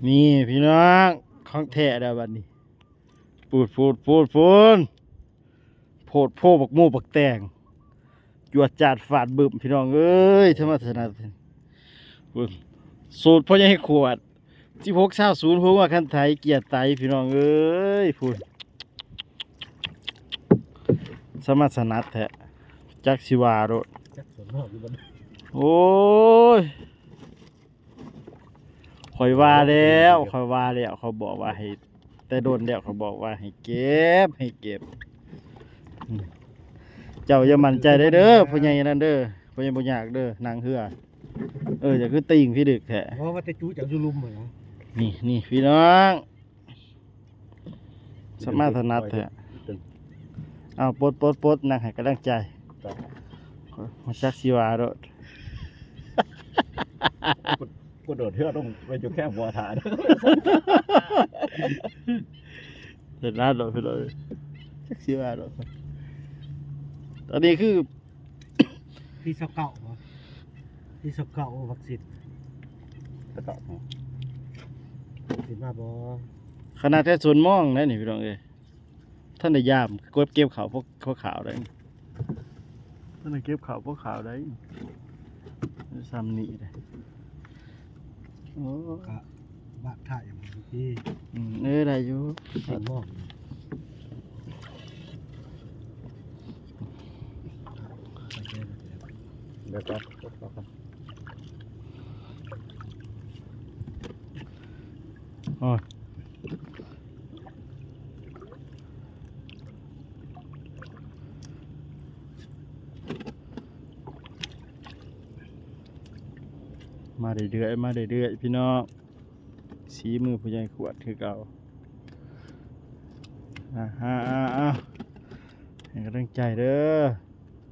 ນີ້ພີ່ນ້ອງ ຂອງແທ້ແລ້ວບັດນີ້ ປູດໆໆໆ ໂພດໂພບັກໂມບັກແຕງ ຈວດຈາດຟາດບຶ້ມ ພີ່ນ້ອງເອີຍ ທຳມະຊະນາດ ເບິ່ງ ສູດພໍ່ໃຫຍ່ຂວດ ສິບຫົກຊາວສູນ ຫົວງົວຄັນໄຖ ເກຍໄຕ ພີ່ນ້ອງເອີຍ ພຸ້ນ ສະມາດສະໜັດແທ້ ຈັກຊິວ່າໂລດ ຈັກສວນນອກຢູ່ບໍ່ ໂອ້ຍ ຂ້ອຍວ່າແລ້ວ ຂ້ອຍວ່າແລ້ວ ຂ້ອຍບອກວ່າໃຫ້ ແຕ່ດົນແລ້ວ ຂ້ອຍບອກວ່າໃຫ້ເກັບ ໃຫ້ເກັບ ອືມ ເຈົ້າຢ່າໝັ້ນໃຈໄດ້ເດີ ພໍ່ໃຫຍ່ນັ້ນເດີ ພໍ່ໃຫຍ່ບໍ່ຍາກເດີ ນັ່ງເຮືອ ເອີ ຢ່າຄືຕີງພີ່ດຶກແທ້ ເພາະວ່າແຕ່ຈູຈາກຢູ່ລຸ່ມຫັ້ນນະ ນີ້ ນີ້ ພີ່ນ້ອງ ສະມາດຖະໜັດແທ້ ເອົາ ປົດ ປົດ ປົດ ນັ່ງໃຫ້ກຳລັງໃຈ ບໍ່ຈັກຊິວ່າໂລດ ກະໂດດເຮືອລົງໄປຢູ່ແຄມບໍ່ຖ້າເດີ ເຮັດລາດໂລດ ເຮັດໂລດ ຈັກຊິວ່າໂລດ ຕອນນີ້ຄື ທີຊາວເກົ້າບໍ່ ທີຊາວເກົ້າວັກຊິນ ຊາວເກົ້າ ວັກຊິນມາບໍ່ ຂະໜາດແຕ່ສູນມອງໄດ໋ນີ້ ພີ່ນ້ອງເອີຍ ທັນໄດ້ຢາມ ກວດເກັບເຂົ້າພວກ ພວກຂາວໄດ້ ທັນໄດ້ເກັບເຂົ້າພວກຂາວໄດ້ ຊ່ຳນີ້ເດ້ ໂອ້ ກະບາດທ້າຍຢູ່ທີ່ ອືມ ເອີ ໄດ້ຢູ່ ເຫັນບໍ່ ດຽວກ່ອນ ໂອ້ຍ ມາເລື້ອຍໆ ມາເລື້ອຍໆ ພີ່ນ້ອງ ສີມືຜູ້ໃຫຍ່ຂວດຄືເກົ່າ ອ່າ ອ່າ ອ່າ ອ່າ ໃຫ້ກຳລັງໃຈເດີ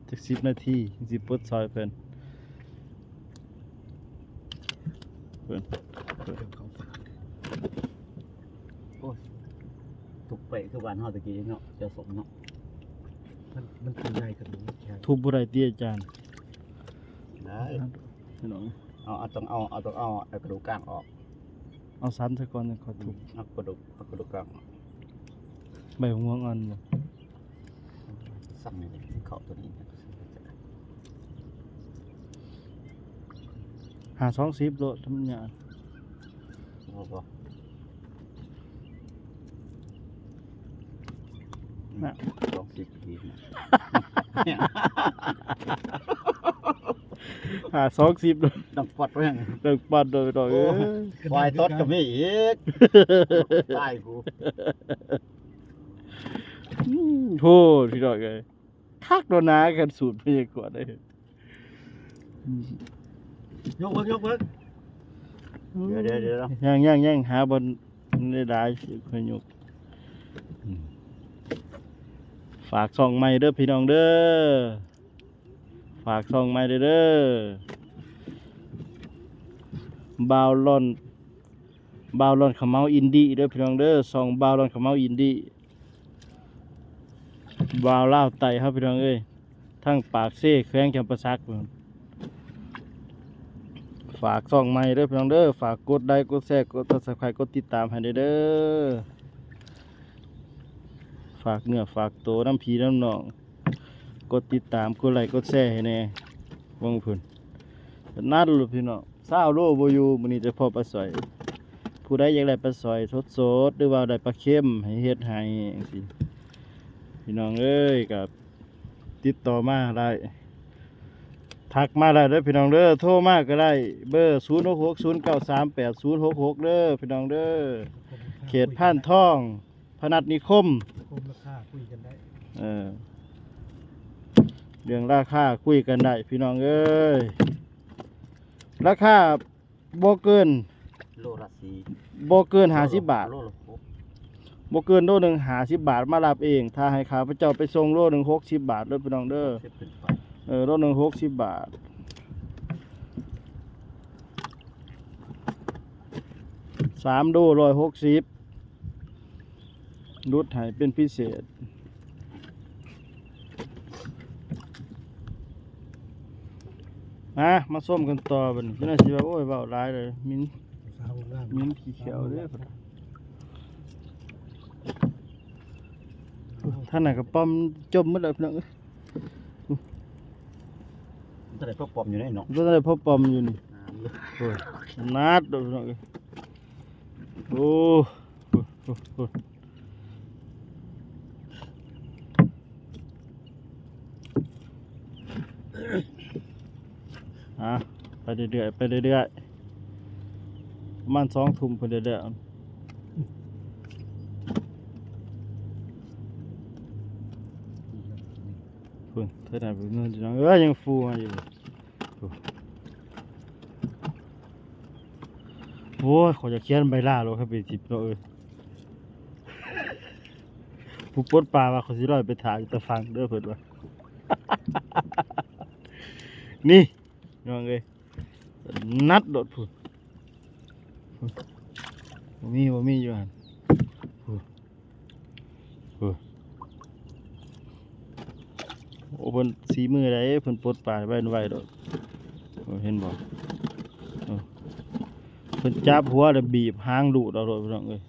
ຈັກສິບນາທີ ຊິປົດຊ່ອຍເພິ່ນ ເພິ່ນ ເພິ່ນ ໂອ້ຍ ທຸກເປະຄືບ້ານເຮົາຕະກີ້ເນາະ ເຈົ້າສົມເນາະ ມັນ ມັນຕີໃຫຍ່ຂຶ້ນ ທຸບບໍ່ໄດ້ຕິອາຈານ ໄດ້ ພີ່ນ້ອງ ເອົາ ເອົາ ຕ້ອງເອົາ ເອົາ ຕ້ອງເອົາ ເອົາກະດູກກາງອອກ ເອົາສັນຊະກ່ອນ ຈັ່ງຄ່ອຍທຸບ ເອົາກະດູກ ເອົາກະດູກກາງອອກ ໃບຫວງອ່ອນບໍ່ ສັ່ງນີ້ເຂົ້າຕົວນີ້ ຫ້າສອງສິບໂລດ ທຳຍາ ບໍ່ ບໍ່ ນະ ສອງສິບດີນະ ຫາສອງສິບ ດັງປັດແມ່ງ ດັງປັດໂດຍ ໂດຍ ໂອ້ຍ ຄວາຍຕົດກໍມີອີກ ຕາຍກູ ໂອ້ ພີ່ນ້ອງເອີຍ ຄັກໂດນນາ ຄັນສູດພະຍາກອນໄດ້ ຍົກເບິ່ງ ຍົກເບິ່ງ ດຽວໆໆ ຍັງໆໆ ຫາບ່ອນໄດ້ຫຼາຍ ຄ່ອຍຍົກ ຝາກຊ່ອງໃໝ່ເດີພີ່ນ້ອງເດີ ຝາກຊ່ອງໃໝ່ເດີ ເດີ ບ່າວລອນ ບ່າວລອນຂະເໝົາອິນດີເດີພີ່ນ້ອງເດີ ຊ່ອງບ່າວລອນຂະເໝົາອິນດີ ບ່າວລາວໃຕ້ເຮົາພີ່ນ້ອງເອີຍ ທາງປາກເຊ ແຂວງຈຳປາສັກ ຝາກຊ່ອງໃໝ່ເດີພີ່ນ້ອງເດີ ຝາກກົດໄລ ກົດແຊ ກົດ Subscribe ກົດຕິດຕາມໃຫ້ແດ່ເດີ ຝາກເນື້ອຝາກໂຕນຳພີ່ນຳນ້ອງ ກົດຕິດຕາມ ກົດໄລ ກົດແຊໃຫ້ແດ່ ເບິ່ງພຸ້ນ ນັ້ນໂລດພີ່ນ້ອງ ຊາວໂລບໍ່ຢູ່ ມື້ນີ້ຈະພໍປາສອຍ ຜູ້ໃດຢາກໄດ້ປາສອຍສົດໆ ຫຼືວ່າໄດ້ປາເຄັມໃຫ້ເຮັດໃຫ້ຈັ່ງຊີ້ ພີ່ນ້ອງເອີຍ ກໍຕິດຕໍ່ມາໄດ້ ທັກມາໄດ້ເດີພີ່ນ້ອງເດີ ໂທມາກໍໄດ້ ເບີ ສູນຫົກຫົກ ສູນເກົ້າສາມແປດ ສູນຫົກຫົກ ເດີພີ່ນ້ອງເດີ ເຂດພານທອງ ພະນັດນິຄົມ ໂຄມລາຄາຄຸຍກັນໄດ້ ເອີ ເລື່ອງລາຄາຄຸຍກັນໄດ້ພີ່ນ້ອງເອີຍ ລາຄາບໍ່ເກີນ ໂລລະສີ່ ບໍ່ເກີນຫ້າສິບບາດ ໂລລະຫົກ ບໍ່ເກີນໂລໜຶ່ງຫ້າສິບບາດ ມາຮັບເອງ ຖ້າໃຫ້ຂ້າພະເຈົ້າໄປສົ່ງໂລໜຶ່ງຫົກສິບບາດເດີພີ່ນ້ອງເດີ ເອີ ໂລໜຶ່ງຫົກສິບບາດ ສາມໂລຮ້ອຍຫົກສິບ ຫຼຸດໃຫ້ເປັນພິເສດ ມາ ມາຊົມກັນຕໍ່ບັດນີ້ ເຈົ້າໜ້າທີ່ວ່າ ໂອ້ຍ ເວົ້າຫຼາຍເລີຍ ມີ ເໝັນຂີ້ເຂົ້າເດ້. ທ່ານນະກະປ້ອມຈົມໝົດແລ້ວພີ່ນ້ອງເອີຍ. ມັນຈະໄດ້ພໍປ້ອມຢູ່ເດ້ເນາະ ບໍ່ໄດ້ພໍປ້ອມຢູ່ນີ້. ໂອ້ຍ ໜາດໂດດພີ່ນ້ອງເອີຍ. ໂອ້ ໂອ້ ໂອ້ ໂອ້ ອ່ະ ໄປເລື້ອຍໆ ໄປເລື້ອຍໆ ປະມານສອງທຸ່ມພຸ້ນເດີ້. ພຸ້ນ ເທິງນັ້ນພຸ້ນພີ່ນ້ອງເອີຍ ຍັງຟູມາຢູ່. ໂອ້ຍ ຂ້ອຍຢາກຂຽນໃບລາໂລດ ຄັນເປັນສິບເນາະເອີຍ. ຜູ້ປົດປາວ່າ ຂ້ອຍຊິລອຍໄປຖ້າຢູ່ຕາຝັ່ງເດີ້ ເພິ່ນວ່າ. ນີ້ ພີ່ນ້ອງເອີຍ ນັດໂລດພຸ້ນ. ບໍ່ມີ ບໍ່ມີຢູ່ຫັ້ນ. ໂອ້ ເພິ່ນສີມືໃດ ເພິ່ນປົດປາໄວໆໂລດ. ເຫັນບໍ່ ເພິ່ນຈັບຫົວແລ້ວບີບຫາງ ລູດເອົາໂລດ ພີ່ນ້ອງເອີຍ.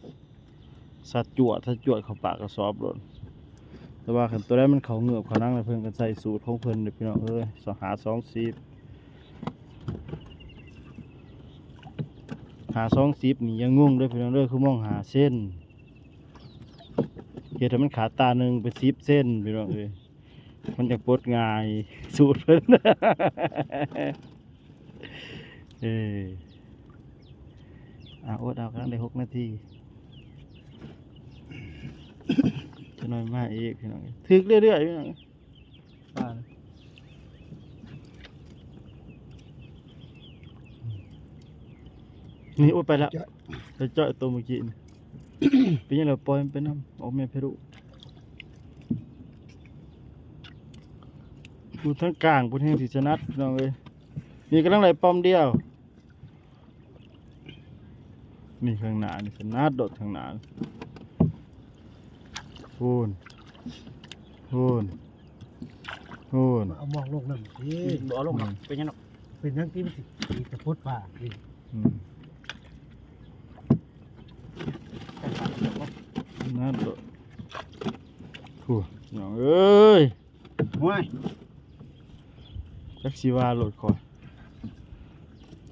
ສັດຈວດ ສັດຈວດເຂົ້າປາກກະສອບໂລດ. ແຕ່ວ່າຄັນໂຕໃດມັນເຂົ້າເງືອບເຂົ້າໜັງແລ້ວ ເພິ່ນກະໃສ່ສູດຂອງເພິ່ນເດ້ ພີ່ນ້ອງເອີຍ. ສອງ ຫາສອງສິບ ຫາສອງສິບນີ້ຢ່າງົງເດີ້ ພີ່ນ້ອງເດີ້ ຄືມອງຫ້າເຊັນ ເຮັດໃຫ້ມັນຂາດຕາໜຶ່ງເປັນສິບເຊັນ ພີ່ນ້ອງເອີຍ. ມັນຈັ່ງປົດງ່າຍ ສູດເພິ່ນ. ເອີ ອ່າ ອົດເອົາ ກຳລັງໄດ້ຫົກນາທີ ຈັກໜ້ອຍມາອີກ ພີ່ນ້ອງ. ຖືກເລື້ອຍໆ ພີ່ນ້ອງ ປານີ້. ໂອ້ ໄປແລ້ວ ໄປເຈາະໂຕມື້ກີ້ນີ້. ເປັນຫຍັງລະ ປ່ອຍມັນໄປນຳ ອອກແມ່ນແພລູກ. ຢູ່ທາງກາງພຸ້ນແຮ່ງຊິສະໜັດ ພີ່ນ້ອງເອີຍ. ນີ້ກຳລັງໄດ້ປ້ອມດຽວ. ນີ້ຂ້າງໜ້ານີ້ ຂະໜາດໂດດຂ້າງໜ້າ ໂຫນ ໂຫນ ໂຫນ. ເອົາມອງລົງນຳຕິ ບໍ່ເອົາລົງດອກ ອືມ ເປັນຫຍັງດອກ ເປັນຫຍັງຕິ ມັນຊິ ຊິປົດປາກນີ້. ອືມ ຂະໜາດໂດດ ໂຫ ພີ່ນ້ອງເອີຍ. ໂອ້ຍ ຈັກຊິວ່າໂລດຂ້ອຍ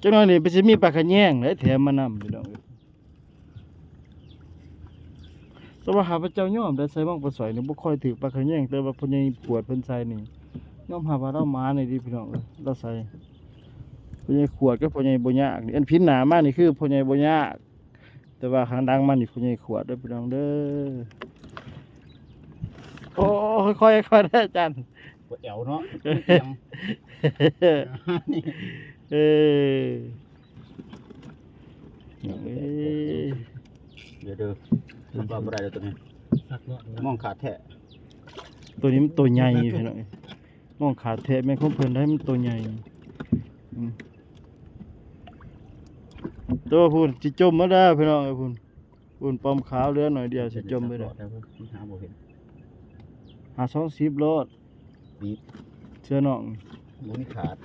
ຈັກໜ້ອຍນີ້ໄປຊິມີປາຂະແຍງເດ້ແຖມມານຳ ພີ່ນ້ອງເອີຍ. ແຕ່ວ່າຂ້າພະເຈົ້າຍອມໄດ້ໃສ່ມອງປາສອຍນີ້ ບໍ່ຄ່ອຍຖືກປາຂະແຍງ ແຕ່ວ່າພໍ່ໃຫຍ່ຂວດເພິ່ນໃສ່ນີ້ ຍອມຮັບວ່າລາວໝານອີ່ຫຼີ ພີ່ນ້ອງເອີຍ. ລາວໃສ່ ພໍ່ໃຫຍ່ຂວດກັບພໍ່ໃຫຍ່ບໍ່ຍາກນີ້ ອັນພິນໜ້າມານີ້ຄືພໍ່ໃຫຍ່ບໍ່ຍາກ. ແຕ່ວ່າຂ້າງຫຼັງມານີ້ຜູ້ໃຫຍ່ຂວດເດີ້ ພີ່ນ້ອງເດີ້. ໂອ້ ຄ່ອຍໆ ຄ່ອຍໆ ເດີ້ອາຈານ ປວດແອວເນາະ ເອີ ເອີ ດຽວເດີ້ ມັນວ່າບໍ່ໄດ້ແລ້ວໂຕນີ້ ມອງຂາດແທ້. ໂຕນີ້ມັນໂຕໃຫຍ່ ພີ່ນ້ອງ. ມອງຂາດແທ້ແມ່ນຂອງເພິ່ນໄດ໋ ມັນໂຕໃຫຍ່. ອືມ ແຕ່ວ່າພຸ້ນຊິຈົມໝົດແລ້ວ ພີ່ນ້ອງເອີຍ ພຸ້ນ ພຸ້ນປ້ອມຂາວເຫຼືອໜ້ອຍດຽວ ຊິຈົມໄປແລ້ວ. ມັນຫາບໍ່ເຫັນ ຫາສອງສິບໂລດ ບີບເສືອນ້ອງ ບໍ່ມີຂາດ.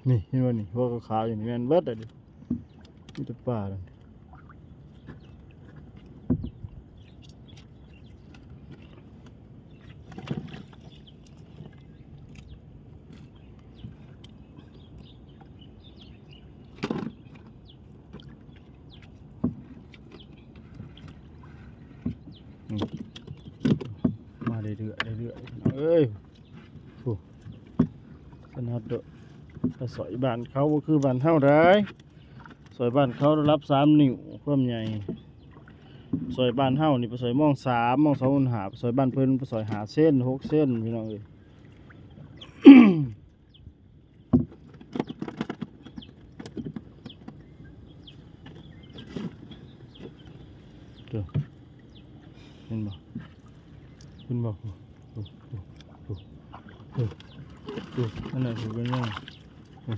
ນີ້ເຫັນບໍ່ນີ້ ຫົວຂາວໆຢູ່ນີ້ ແມ່ນເບິດເດ້. ມີແຕ່ປາເດ້. ອືມ ມາເລື້ອຍໆ ເລື້ອຍໆ ເອີຍ. ໂອ້ ຂະໜາດເດີ ປາສອຍບ້ານເຂົາບໍ່ຄືບ້ານເຮົາໄດ໋. ສອຍບ້ານເຂົາລະດັບສາມນິ້ວຄວາມໃຫຍ່. ສອຍບ້ານເຮົານີ້ປາສອຍມອງສາມ ມອງສອງຈຸດຫ້າ ປາສອຍບ້ານເພິ່ນປາສອຍຫ້າເຊັນ ຫົກເຊັນ ພີ່ນ້ອງເອີຍ. ເດີ ເຫັນບໍ່ ເຫັນບໍ່ ໂອ້ ໂອ້ ໂອ້ ໂອ້ ໂອ້ ອັນນັ້ນຄືເປັນຫຍັງ ໂອ້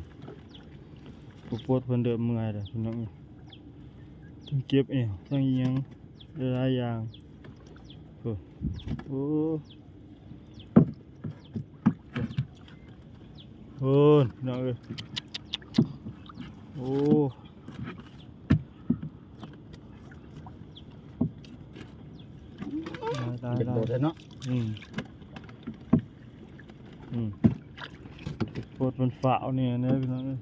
ບໍ່ປົດເພິ່ນເດີ ເມື່ອຍເດີພີ່ນ້ອງເອີຍ ທັງເຈັບແອວ ທັງອີ່ຫຍັງຫຼາຍໆຢ່າງ ໂອ້ ໂອ້. ໂອ້ຍ ພີ່ນ້ອງເອີຍ ໂອ້ ຕາຍໆໆ ເປັນໂດດເລີຍເນາະ ອືມ ອືມ ໂພດມັນຟ້າວແດ່ເດີພີ່ນ້ອງເອີຍ.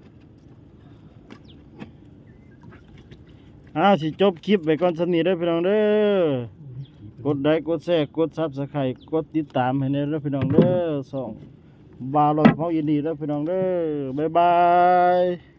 ອ້າວ ຊິຈົບຄລິບໄວ້ກ່ອນສ່ຳນີ້ເດີພີ່ນ້ອງເດີ ກົດໄລ ກົດແຊ ກົດຊັບສະໄຄ ກົດຕິດຕາມໃຫ້ແດ່ເດີພີ່ນ້ອງເດີ ຊ່ອງບ່າວລອຍເຮົາຍິນດີເດີພີ່ນ້ອງເດີ ບາຍບາຍ.